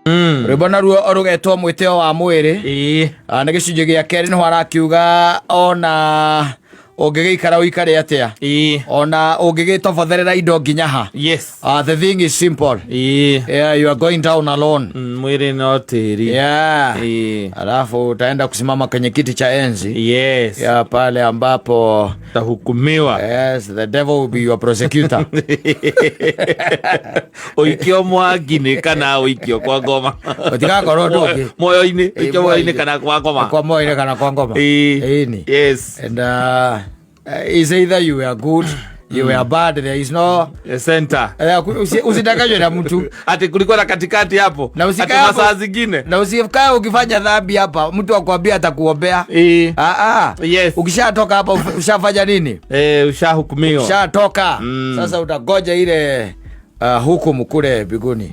Rwĩmbo naruo rũgetwo Mwĩtĩo wa Mwĩrĩ. Ah, nĩ gĩcunjĩ gĩa kerĩ, nĩho arakiuga ona ũngĩgĩikara ũikare atĩa, ona ũngĩgĩtobotherera indo nginya ha, the thing is simple. Yeah, you are going down alone. Mwĩrĩ no tĩri. Alafu utaenda kusimama kwenye kiti cha enzi, yeah, pale ambapo tahukumiwa. Yes, the devil will be your prosecutor. Ũikio mwaki-inĩ kana ũikio kwa ngoma. Ũtigakorwo ndũngĩ. Muoyo-inĩ, ũikio muoyo-inĩ kana kwa ngoma. Kwa moyo kana kwa ngoma. Ĩni. And is either you were good, you were bad, there is no Center. Usidanganywe na mtu. Ati kulikuwa na katikati hapo. Na usikae Ati masaa zingine. Na usikae ukifanya dhambi hapa mtu akwambia atakuombea. Ah, ah. Ukishatoka hapa ushafanya nini? Eh, ushahukumiwa. Ushatoka. Sasa utagoja ile hukumu kule mbinguni.